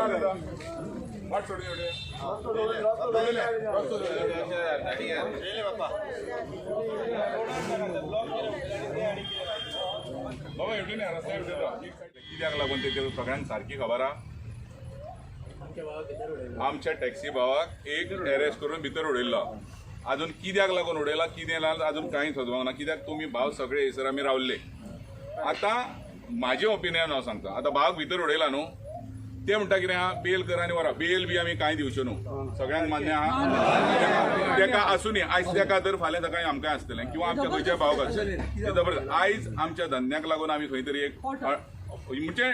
बाबा हेवटेन रस्त्या हेवटेन कित्याक लागून ते सगळ्यांक सारकी खबर आहा. आमच्या टॅक्सी भावाक एक अरेस्ट करून भितर उडयल्लो. अजून कित्याक लागून उडयला कितें लागून अजून कांय सोदूंक ना. कित्याक तुमी भाव सगळे हेसर आमी रावल्ले. आतां म्हाजें ओपिनियन हांव सांगता. आतां भावाक भितर उडयला न्हू, ते म्हणटा कितें आहा बेल कर आनी व्हरा. बेल बी आमी कांय दिवच्यो न्हू, सगळ्यांक मान्य आहा. तेका आसूं न्ही, आयज तेका तर फाल्यां सकाळी आमकां आसतलें किंवा आमच्या खंयच्याय भावाक आसतलें. जबरदस्त आयज आमच्या धंद्याक लागून आमी खंय तरी एक म्हणजे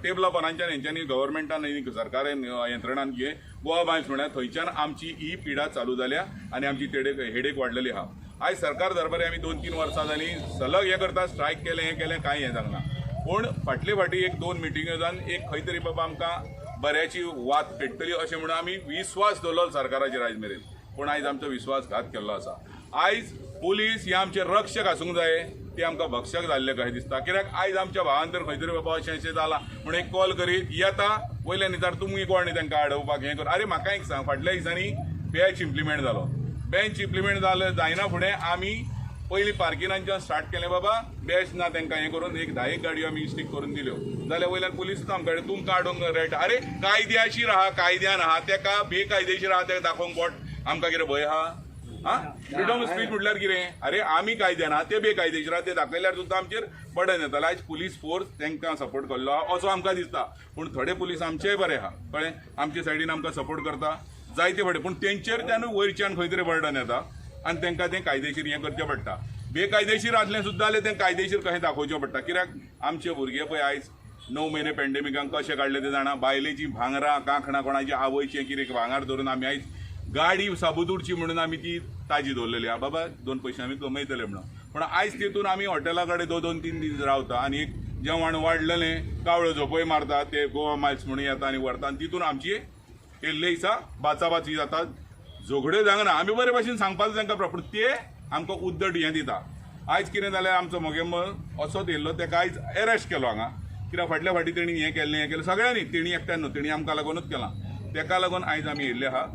टेबला पनांच्यान हेंच्यांनी गव्हर्मेंटान सरकारान यंत्रणान घे गोवा बायल्स म्हळ्यार थंयच्यान आमची ही पिडा चालू जाल्या आनी आमची हेडेक वाडलेली आहा. आयज सरकार दरबारी आमी 2-3 वर्सां जालीं सलग हें करता, स्ट्रायक केलें हें केलें कांय हें जावंक ना. पूण फाटले फाटी 1-2 मिटिंग्यो जावन एक खंय तरी बाबा आमकां बऱ्याची वात पेट्टली अशें म्हणून आमी विस्वास दवरलो सरकाराचेर आयज मेरेन. पूण आयज आमचो विस्वासघात केल्लो आसा. आयज पुलीस हे आमचे रक्षक आसूंक जाय, ते आमकां भक्षक जाल्ले कशें दिसता. कित्याक आयज आमच्या भावान तर खंय तरी बाबा अशें अशें जालां म्हूण एक कॉल करीत येता वयल्यान निजार तुमी कोण न्ही तांकां आडोवपाक हें कर. अरे म्हाका एक सांग, फाटल्या दिसांनी बॅच इम्प्लिमेंट जालो. बॅच इम्प्लिमेंट जालें जायना फुडें आमी पयलीं पार्किंगांच्यान स्टार्ट केलें बाबा बॅच ना तांकां हें करून एक 10 गाडयो आमी स्टीक करून दिल्यो. जाल्यार वयल्यान पुलीसूच आमकां तुमकां आडोवंक रेट. अरे कायद्याशीर आहा, कायद्यान आहा, तेका बेकायदेशीर आहा तेका दाखोवंक बोट आमकां कितें भंय आहा? आं, फ्रिडम स्पीच म्हटल्यार कितें? अरे आमी कायद्यान आहा, ते बेकायदेशीर आहा, ते दाखयल्यार सुद्दां आमचेर बर्डन येतालें. आयज पुलीस फोर्स तांकां सपोर्ट केल्लो आहा असो आमकां दिसता. पूण थोडे पुलीस आमचेय बरे आहा, कळ्ळें, आमचे सायडीन आमकां सपोर्ट करता जायते फावटी. पूण तेंचेर त्यान वयरच्यान खंय तरी बर्डन येता आनी तांकां तें कायदेशीर हें करचें पडटा. बेकायदेशीर आसलें सुद्दां जाल्यार तें कायदेशीर कशें दाखोवचें पडटा. कित्याक आमचे भुरगे पळय आयज 9 म्हयने पेंडेमिकान कशें काडले ते जाणा. बायलेचीं भांगरां कांकणां कोणाची आवयचें कितें भांगर धरून आमी आयज गाडी साबूत उरची म्हणून आमी ती ताजी दवरलेली आहा. बाबा 2 पयशे आमी कमयतले म्हणून. पूण आयज तितून आमी हॉटेला कडेन 2-2-3 दीस रावता आनी एक जेवण वाडलेलें कावळो झोपय मारता, ते गोवा मायल्स म्हणून येता आनी व्हरता आनी तितून आमची येल्ले दिसा बाचाबाची जाता, झगड्यो जावंक ना. आमी बरे भाशेन सांगपाक तांकां, पूण ते आमकां उद्दट हें दिता. आयज कितें जालें, आमचो म्हगे असोच येयल्लो, तेका आयज एरेस्ट केलो हांगा. कित्याक फाटल्या फाटी तेणी हें केल्लें हें केलें सगळ्यांनी, तेणी एकट्यान न्हू, तेणी आमकां लागूनच केलां. तेका लागून आयज आमी येयल्ले आहा.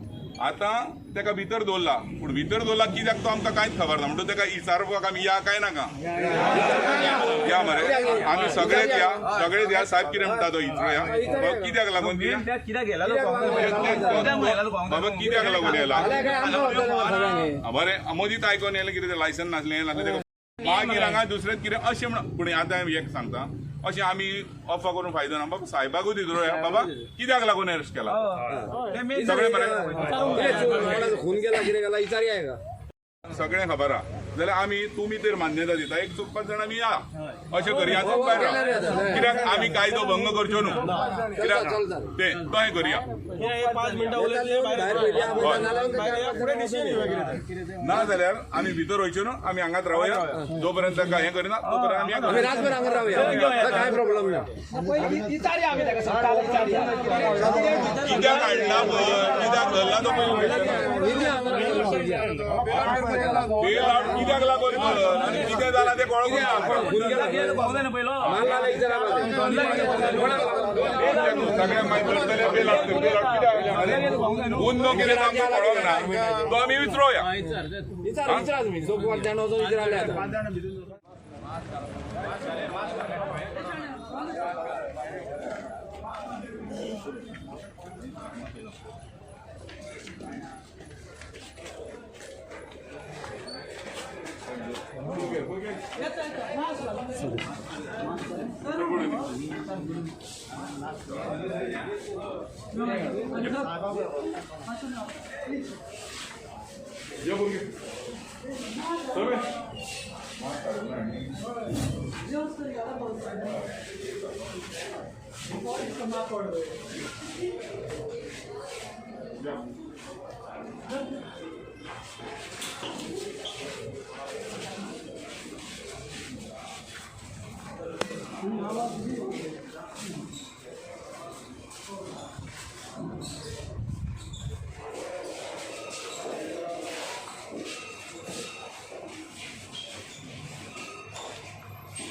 आतां तेका भितर दवरला, पूण भितर दवरला कित्याक तो आमकां कांयच खबर ना. म्हणटून तेका इचारपाक आमी या काय नाका या मरे आमी सगळेच या, सगळेच या. साहेब कितें म्हणटा तो इचरोया कित्याक लागून बाबा कित्याक लागून येयला? बरें मदींच आयकोन येयलें कितें लायसन नासलें हें नासलें तेका मागीर हांगा दुसरें कितें अशें म्हणून. पूण आतां एक सांगता, अशें आमी अफवा करून फायदो ना. बाबा साहेबाकूच इचरोया बाबा कित्याक लागून अरेस्ट केला सगळें बरें खून केला कितें केला इचारया सगळें खबर आहा. जाल्यार आमी तुमी तर मान्यता दिता एक 4-5 जाण आमी या अशें करया. कित्याक आमी कायदो भंग करच्यो न्हू, कित्याक तें तशें करया. ना जाल्यार आमी भितर वयच्यो न्हू, आमी हांगाच रावया जो पर्यंत तांकां हें करिना तो पर्यंत आमी रातभर हांगा रावया, कांय प्रॉब्लम ना. कित्याक हाडला पळय, कित्याक धरला तो पळय, बेल आवट कित्याक लागून आनी कितें जालां तें कळोंक ना. सगळ्यांक मागीर करतले बेल आवट, बेल आवट कित्याक गुन्हो कितें आमकां कळोंक ना तो आमी विचारोया.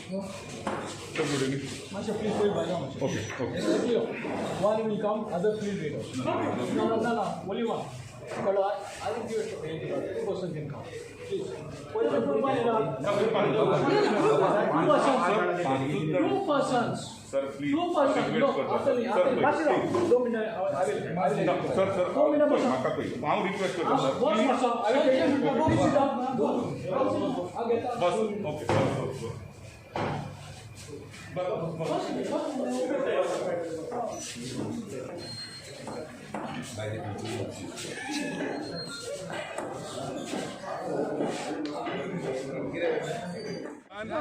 Okay okay. One will come, other please wait. No, no, no, no, only one. But I will give it to two persons can come. Please. Two persons. Two persons. Sir please. Two persons. No, after me, after me. 2 minutes, I will. I will. Sir sir 2 minutes, boss. म्हाका पळय हांव request करता sir. Boss, boss, I will take you. Please sit down. Go. I'll get up. Bus okay bus bus bus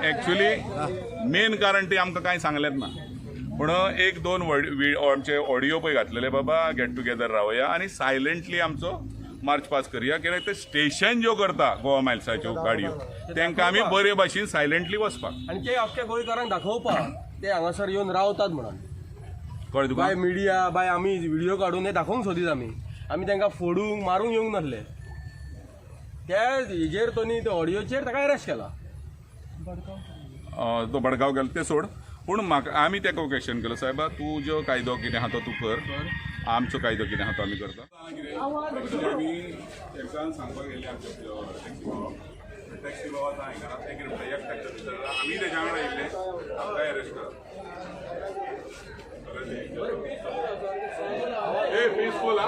actually main कारण ते आमकां कांय सांगलेंच ना, पूण एक दोन आमचे ऑडियो पळय घातलेले, बाबा गेट टुगेदर रावया आनी सायलंटली आमचो मार्च पास करया, कित्याक ते स्टेशन ज्यो करता गोवा मायल्साच्यो गाडयो तांकां आमी बरे भाशेन सायलंटली वचपाक. आनी ते अख्ख्या गोंयकारांक दाखोवपाक ते हांगासर येवन रावतात म्हणून. कळ्ळें तुका? बाय मिडिया बाय आमी व्हिडिओ काडून हे दाखोवंक सोदीत आमी. आमी तांकां फोडूंक मारूंक येवंक नासले. त्या हेजेर तो न्ही त्या ऑडियोचेर ताका अरेस्ट केला. तो बडगांव गेलो ते सोड, पूण म्हाका आमी ताका क्वेश्चन केलो, सायबा तूं जो कायदो कितें आहा तो तूं कर, आमचो कायदो कितें आहा तो आमी करता. आमी एकदां सांगपाक गेल्ले आमच्या टॅक्सी बाबा, टॅक्सी बाबा आतां आयकना, ते कितें म्हणटा, एकट्याक भितर आमी तेज्या वांगडा येयल्ले, आमकां अरेस्ट करा. ए पिसफूल आ.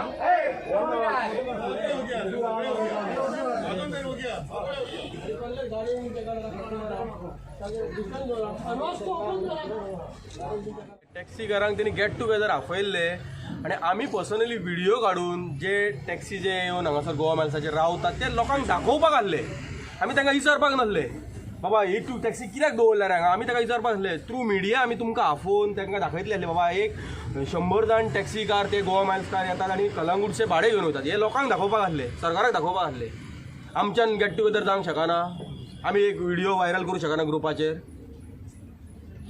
टॅक्सीकारांक तेणी गेट टुगेदर आपयल्ले आनी आमी पर्सनली व्हिडिओ काडून जे टॅक्सी जे येवन हांगासर गोवा मायल्साचेर रावतात ते लोकांक दाखोवपाक आहले. आमी तांकां विचारपाक नासले बाबा ही तूं टॅक्सी कित्याक दवरल्या रे हांगा, आमी ताका विचारपाक नासले. थ्रू मिडिया आमी तुमकां आफोवन तांकां दाखयतले आहले बाबा एक 100 जाण टॅक्सीकार ते गोवा मायल्सकार येतात आनी कलंगूटचे भाडें घेवन वतात, हे लोकांक दाखोवपाक आहले, सरकाराक दाखोवपाक आहले. आमच्यान गेट टुगेदर जावंक शकना, आमी एक व्हिडिओ व्हायरल करूंक शकना ग्रुपाचेर,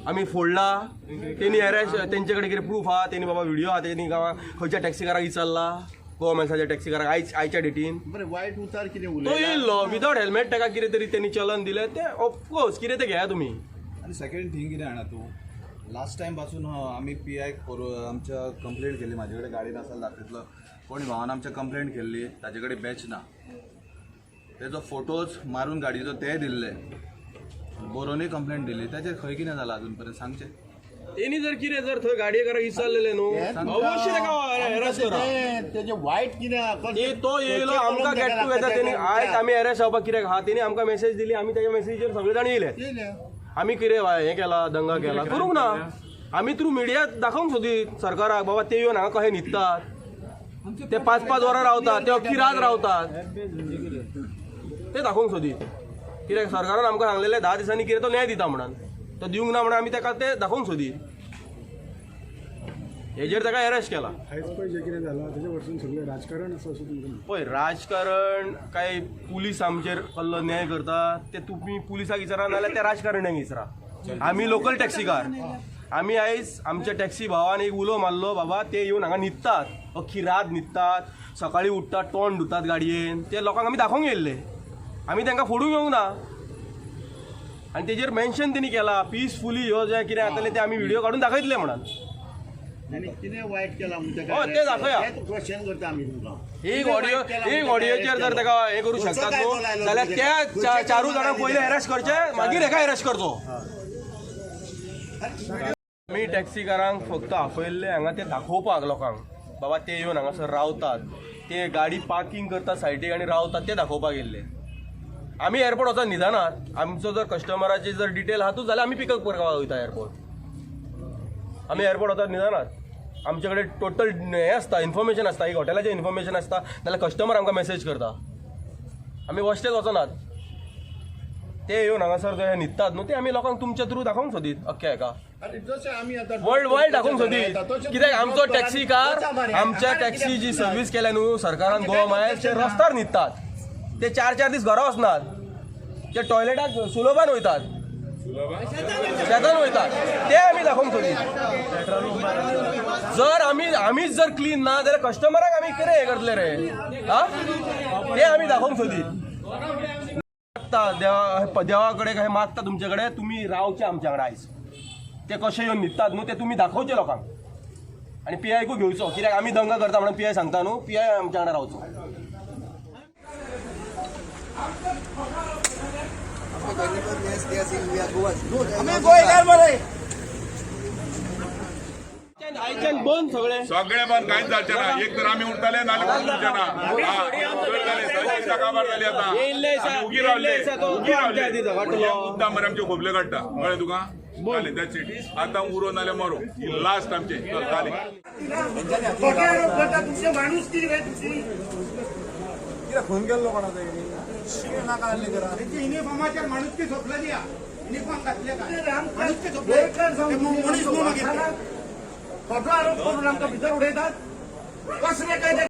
आमी फोडला तेणी अरेस्ट, तेंचे कडेन कितें प्रूफ आहा, तेणी बाबा व्हिडिओ आहा, तेणी गांवां खंयच्या टॅक्सीकाराक विचारला गोवा मायल्साच्या टॅक्सीकाराक आयज आयच्या डेटीन. बरें वायट उतार कितें तो उलयला येयल्लो विदावट हेल्मेट, ताका कितें तरी तेणी चलन दिलें तें ऑफकोर्स कितें तें घेया तुमी. आनी सेकंड थिंग कितें जाणा तूं, लास्ट टायम पासून आमी पी आयक आमच्या कंप्लेंट केली, म्हाजे कडेन गाडी नासल्यार दाखयतलो कोणी भावान आमच्या कंप्लेंट केल्ली, ताजे कडेन बॅच ना, तेजो फोटोज मारून गाडयेचो ते दिल्ले, बरोवनूय कंप्लेंट दिली, ताचेर खंय कितें जालां अजून पर्यंत सांगचें. तेणी जर कितें जर थंय गाडयेकाराक विचारलेलें न्हू अवश्य ताका हॅरस करा. तेजें वायट कितें तो येयलो आमकां गेट टुगेदर, तेणी आयज आमी अरेस्ट जावपाक कित्याक आहा, तेणी आमकां मेसेज दिली, आमी तेज्या मेसेजीचेर सगळे जाण येयले. आमी कितें हें केला, दंगा केला, करूंक ना. आमी थ्रू मिडिया दाखोवंक सोदी सरकाराक बाबा ते येवन हांगा कशे न्हिदतात, ते 5-5 वरां रावतात, ते अख्खी रात रावतात, ते दाखोवंक सोदी. कित्याक सरकारान आमकां सांगलेलें 10 दिसांनी कितें तो न्याय दिता म्हणून, तो दिवंक ना म्हणून आमी ताका ते दाखोवंक सोदी. हेजेर ताका अरेस्ट केला. आयज पळय जें कितें जालां तेजे वरसून सगळें राजकारण आसा अशें तुमकां? पळय राजकारण काय पुलीस आमचेर कसलो न्याय करता ते तुमी पुलिसाक विचारा, नाजाल्यार त्या राजकारण्यांक विचारा. आमी लोकल टॅक्सीकार, आमी आयज आमच्या टॅक्सी भावान एक उलो मारलो, बाबा ते येवन हांगा न्हिदतात, अख्खी रात न्हिदतात, सकाळीं उठ्ठात, तोंड धुतात गाडयेन, ते लोकांक आमी दाखोवंक येयल्ले, आमी तांकां फोडूंक येवंक ना. आनी तेजेर मेन्शन तेणी केला पिसफुली ह्यो जें कितें जातलें तें आमी व्हिडिओ काडून दाखयतले म्हणून. कितें वायट केलां म्हणटा हय तें दाखया. क्वेश्चन करता आमी तुमकां. एक ऑडियो एक ऑडियोचेर जर ताका हें करूं शकतात न्हू जाल्यार त्या 4 जाणांक पयलीं अरेस्ट करचें, मागीर हेका अरेस्ट करचो. आमी टॅक्सीकारांक फक्त आपयल्ले हांगा ते दाखोवपाक लोकांक बाबा ते येवन हांगासर रावतात, ते गाडी पार्कींग करतात सायडीक आनी रावतात ते दाखोवपाक येयल्ले. आमी एअरपोर्ट वचून न्हिदनात, आमचो जर कस्टमराची जर डिटेल आहा जाल्यार आमी पिकअप करपाक वयता एअरपोर्ट. आमी एअरपोर्ट वचून न्हिदनात, आमचे कडेन टोटल हें आसता, इन्फॉर्मेशन आसता, एक हॉटेलाचें इन्फॉर्मेशन आसता, नाल्यार कस्टमर आमकां मॅसेज करता. आमी वस्टेच वचनात, ते येवन हांगासर जे न्हिदतात न्हू ते आमी लोकांक तुमच्या थ्रू दाखोवंक सोदीत अख्ख्या हेका वर्ल्ड वायड दाखोवंक सोदीत. कित्याक आमचो टॅक्सीकार आमच्या टॅक्सी जी सर्वीस केल्या न्हू सरकारान गोवा मायल्स, ते रस्त्यार न्हिदतात, ते 4-4 दीस घरा वचनात, ते टॉयलेटाक सुलभान वयतात, शेतान वयतात, ते आमी दाखोवंक सोदीत. जर आमी आमीच जर क्लीन ना जाल्यार कस्टमराक आमी कितें हें करतले रे, हा ते आमी दाखोवंक सोदीत. मागता, देवा देवा कडेन हे मागता तुमचे कडेन, तुमी रावचे आमच्या वांगडा आयज. ते कशे येवन न्हिदतात न्हू ते तुमी दाखोवचे लोकांक. आनी पी आयकूय घेवचो, कित्याक आमी दंगा करता म्हणून पी I सांगता न्हू, पी I आमच्या वांगडा रावचो. आयच्यान बंद सगळे. सगळे बंद, कांयच जावचें ना. एक तर आमी उरतले, नाल्यार कोण उरचें ना. हा, चड जालें, सगळी काबार जाली आतां. येयल्ले आसा, आमी उगी रावले, येयल्ले आसा तो, उगी तो आमच्या रावले. हातीं पूण वाटलो. हे मुद्दाम मरे आमच्यो खोबल्यो काडटा, कळ्ळें तुका? जालें, that's it. आतां उरो नाल्यार मरो, ही लास्ट आमचें. चल, जालें. खोटे आरोप करता, तुमचे माणूस कितें रे तुमची? कितें खून केल्लो कोणाचो कितें नाका जाल्लें करा. युनिफॉर्माचेर माणुसकी सोंपलेली युनिफॉर्म घातले काय मनीस न्हू मागीर. खोटो आरोप करून आमकां भितर उडयतात, कसले काय ते?